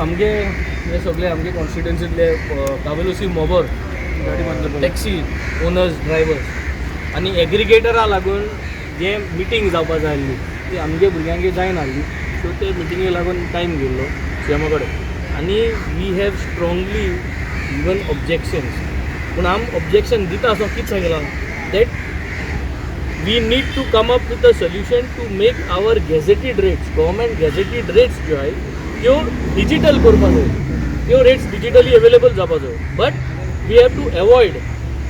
आमगे हे सगळे आमगे कॉन्स्टिट्युएन्सीतले कावेलोसी मोबर टॅक्सी ओनर्स, ड्रायव्हर्स आनी एग्रिगेटरा लागून जे मिटींग जावपा जाय आसली ती आमगे भुरग्यांगे जायना आसली. सो ते मिटिंगे लागून टायम गेल्लो सीएमा कडेन आनी we have strongly given objections. पूण आम ऑब्जेक्शन दिता आसतना कितें सांगलां that we need to come up with a solution to make our gazetted rates, government gazetted rates ज्यो आहाय त्यो डिजिटल करपा जाय, त्यो रेट्स डिजिटली अवेलेबल जावपा जाय, but we have to avoid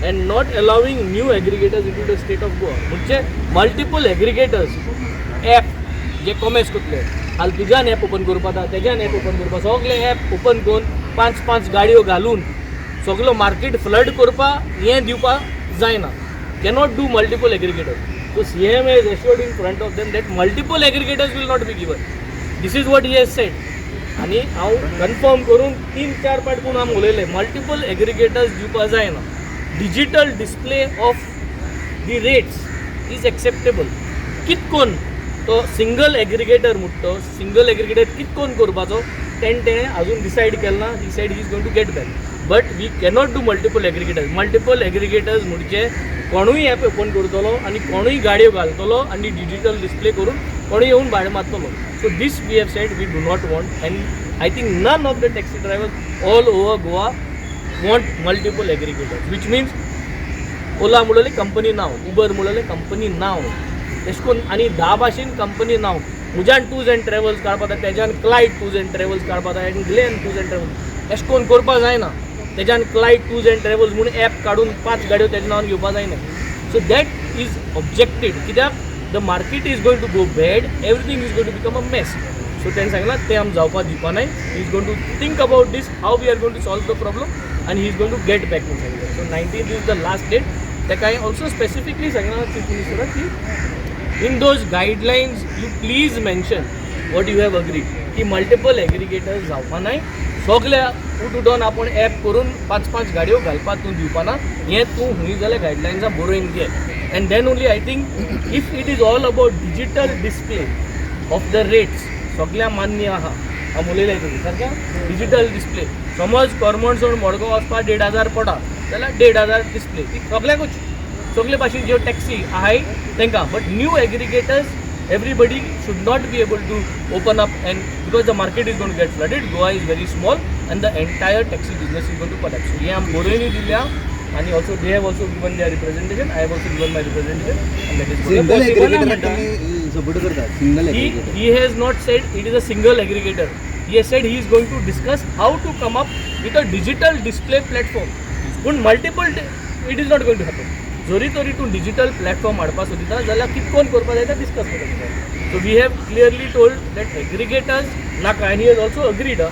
and not allowing new aggregators into the state of Goa. म्हणजे multiple aggregators app जे commerce करतले, हाल तुज्यान एप ओपन करपा जाता, तेज्यान एप ओपन करपा, सगळे एप ओपन करून पांच पांच गाडयो घालून सगलो मार्केट फ्लड करपा हें दिवपा जायना. Cannot do multiple aggregators. So CM has assured in front of them that multiple aggregators will not be given. This is what he has said. आणि हांव कन्फर्म करून तीन चार पाट पूण आमी उलयले, मल्टिपल एग्रिगेटर्स दिवपा जायना. Digital display of the rates is acceptable. कितकोन तो सिंगल एग्रिगेटर म्हणटा तो सिंगल एग्रिगेटर कितकोन करपाचो तेणें तेणें अजून डिसायड केलें ना. He said he is going to get back, but we cannot do multiple aggregators. Multiple aggregators म्हणजे कोणूय एप ओपन करतलो आनी कोणूय गाडयो घालतलो आनी डिजिटल डिस्प्ले करून कोणूय येवन भाडें मारतलो. So this we have said we do not want, and I think none of the taxi drivers all over Goa want multiple aggregators, which means Ola म्हणलें कंपनी नांव, उबर म्हणलें कंपनी नांव, तेश कोन्न आनी 10 भाशेन कंपनी नांव. म्हज्यान टूर्स एंड ट्रॅवल्स काडपा जाय, तेज्यान क्लायड टूर्स एंड ट्रॅवल्स काडपा जाय आनी ग्लेन टूर्स एंड ट्रॅवल्स, एशें कोन्न करपा जायना. तेज्यान क्लायड टूर्स एंड ट्रॅवल्स म्हूण एप काडून पांच गाडयो तेज्या नांवान घेवपा जायना. So that is objected, कित्याक the market is going to go bad, everything is going to become a mess. So तेणें सांगलां तें आमी जावपा दिवपा नाय. He is going to think about this, how we are going to solve the problem, आनी he is going to get back म्हूण सांगलें. So 19th is the last date. ताका हांवें ऑल्सो स्पेसिफिकली सांगलां चीफ मिनिस्टराक की in those guidelines you please mention what you have agreed, की multiple aggregators जावपा नाय, सगल्या उठ उठोन आपूण एप करून पांच पांच गाडयो घालपाक तूं दिवपाना, हें तूं हुंय जाल्यार गायडलायन्सां बरोवन घे. And then only I think if it is all about digital display of the rates, सगळ्या मान्य आहा. हांव उलयलें तुमी सारकें. डिजिटल डिस्प्ले, समज करमण मडगांव वचपाक 1500 पडा जाल्यार 1500 डिस्प्ले ती सगळ्याकूच, सगळे भाशेन ज्यो टॅक्सी आहाय तांकां. But new aggregators, everybody should not be able to open up, and because the market is going to get flooded. Goa is very small and the entire taxi business is going to collapse. So हे आमी बरोवनूय दिल्या आनी also they have also given their representation, I have also given my representation, and that is single possible. एग्रीगेटराक तुमी support करता single he aggregator? He has not said it is a single aggregator. He has said he is going to discuss how to come up with a digital display platform. पूण multiple, it is not going to happen. जरी तरी तूं digital platform हाडपाक सोदिता जाल्यार कितें कोण करपाक जाय तें डिस्कस करपाक जाय. So we have clearly told that aggregators नाका, आनी he has also agreed,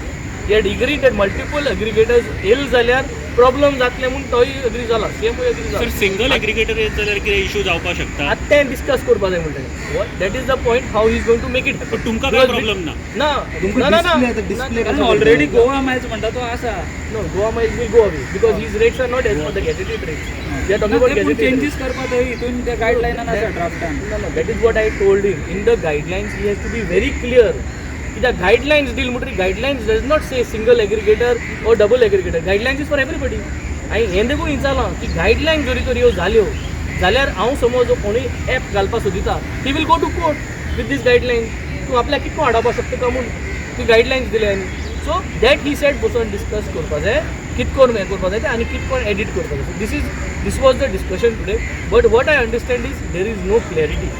he had agreed that multiple aggregators येयले जाल्यार प्रॉब्लम जातले म्हूण तोय अग्री जाला, सीएमूय अग्री जाला. सर, सिंगल एग्रीगेटर येत जाल्यार कितें इशू जावपाक शकता? आतां तें डिस्कस करपाक जाय म्हणटा. That is the point, how is going to make it. पण तुमकां काय प्रॉब्लेम ना? ना. तुमकां ना ना. display आता display ना. कसो ऑलरेडी गोवा मायल्स म्हणटा तो आसा. No, Goa miles will go away because his rates are not as per the gazetted rates. We are talking about gazetted rates. Changes करपा थंय हितून त्या गायडलायनान आसा ड्राफ्टान. No, that is what I told him. In the guidelines, he has to be very clear. कित्याक guidelines दिल म्हणटकीर guidelines does not say single aggregator or double aggregator. Guidelines is for everybody. हांवें हें देखून विचारलां की गायडलायन जरी तर ह्यो जाल्यो जाल्यार हांव समज जो कोणूय एप घालपाक सोदिता, he will go to court with this guidelines. तूं आपल्याक कितको हाडपाक शकता काय म्हूण ती गायडलायन्स दिले. आनी सो that he said बसून डिस्कस करपा जाय, कित कोण हें करपा जाय तें आनी कित कोण एडीट करपा जाय. So this was the discussion today, but what I understand is there is no clarity.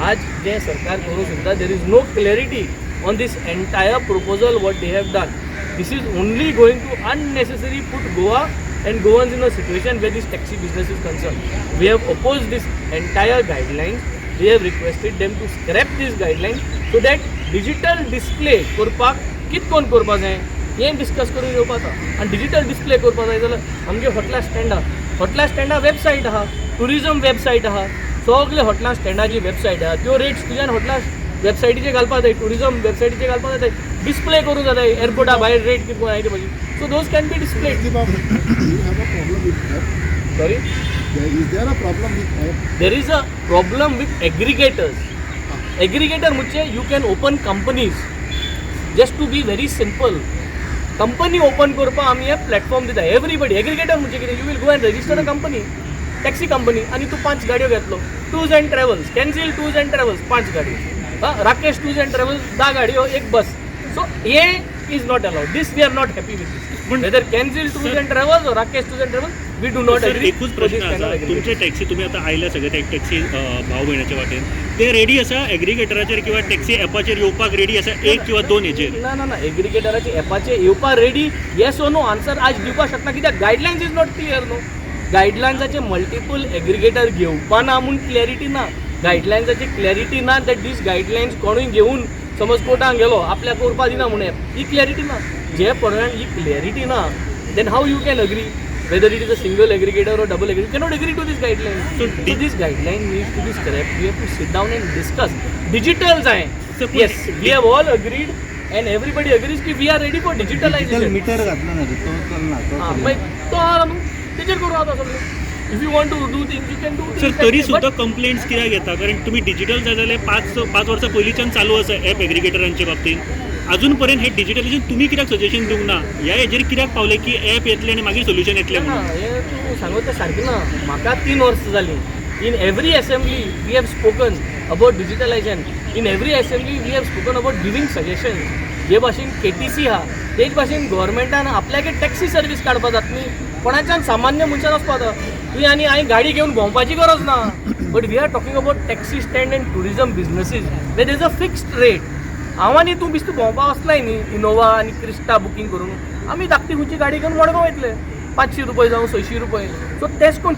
आज जें सरकार करूंक सोदता, there is no clarity on this entire proposal what they have done. This is only going to unnecessary put Goa and Goans in a situation where this taxi business is concerned. We have opposed this entire guidelines. We have requested them to scrap these guidelines so that digital display करपाक कित कोण करपा जाय हें discuss करून येवपाक आसा. आनी डिजिटल डिस्प्ले करपाक जाय जाल्यार आमगे हॉटेलां स्टँडां, हॉटेलां स्टँडां वेबसायट आहा, ट्युरिजम वेबसायट आहा, सगळे हॉटेलां स्टँडाची वेबसायट आहा. त्यो रेट्स तुज्यान हॉटेलां वेबसायटीचेर घालपाक जाय, ट्युरिजम वेबसायटीचेर घालपाक जाय, डिस्प्ले करूंक जाय एअरपोर्टा भायर रेट कितें आहा ते भाशेन. So those can be displayed. Do you have a problem with app? Sorry? Is there a problem with app? There is a problem with aggregators. Aggregator म्हणजे you can open companies. Just to be very simple, company open करपाक आमी हे platform दिता. Everybody aggregator म्हणजे कितें? You will go and register a company, taxi company, आनी तूं पांच गाडयो घेतलो. Tours and travels, Cancel tours and travels पांच गाडयो, आं, राकेश टूर्स अँड ट्रॅव्हल्स 10 गाडयो, एक बस. सो हे is not allowed. This we are not happy with this. Whether Cancel Tours and Travels or Rakesh Tours and Travels, we do not sir, agree. एकूच प्रश्न आसा. तुमचे टॅक्सी, तुमी आतां आयल्या सगळे ते टॅक्सी भाव भयणाच्या वाटेन, ते रेडी आसा एग्रिगेटराचेर किंवा टॅक्सी एपाचेर येवपाक रेडी आसा, एक किंवा दोन हेचेर? ना ना ना, एग्रिगेटराचे एपाचे येवपा ready, yes or no answer आज दिवपाक शकना, कित्याक guidelines is not clear, न्हू. गायडलायन्साचे मल्टिपल एग्रिगेटर घेवपा ना म्हूण क्लॅरिटी ना. गायडलायन्साची क्लॅरिटी ना, that these guidelines कोणूय घेवन समज कोर्टान गेलो, आपल्याक करपा दिना म्हूण एप, ही क्लॅरिटी ना. जे प्रमाण ही क्लॅरिटी ना, then how you can agree whether it is a single aggregator or double aggregator? Cannot agree to this guideline. So so this guideline needs to be scrapped. We have to sit down and discuss. Digital जाय. Sir, पण Yes, we have all agreed and everybody agrees की we are ready for digital digitalization. Meter घातला ना रे, तो चलना तो हा, चलना. मागीर तो आहा न्हू, तेजेर करूं आतां सगळें. If you want to do things, you can do. Sir, तरी सुद्दां कंप्लेंट्स कित्याक येता? कारण तुमी डिजिटल जाय जाल्यार 5 5 वर्सां पयलींच्यान चालू आसा एप एग्रिगेटरांचे बाबतींत. अजून पर्यंत हे डिजिटलायझेशन तुमी कित्याक सजेशन दिवंक ना? ह्या हेजेर कित्याक पावले की एप येतले आनी मागीर सोल्युशन येतलें ना, म्हणून? हे तूं सांगत तें सारकें ना. म्हाका 3 वर्सां जालीं. In every assembly we have spoken about digitalization. In every assembly we have spoken about giving suggestion. जे भाशेन केटीसी आहा, तेच भाशेन गोवोरमेंटान आपल्याक टॅक्सी सर्वीस काडपा जात न्ही. कोणाच्यान सामान्य मनशान वचपा जाता. तुवें आनी हांवें गाडी घेवन भोंवपाची गरज ना. But we are talking about taxi stand and tourism businesses where is a fixed rate. हांव आनी तूं बिस्तू भोंवपाक वचनाय न्ही. इनोवा आनी क्रिस्टा बुकींग करून आमी धाकटी खंयची गाडी घेवन मडगांव वयतले, 500 रुपये जावं 600 रुपये. सो तेच कोण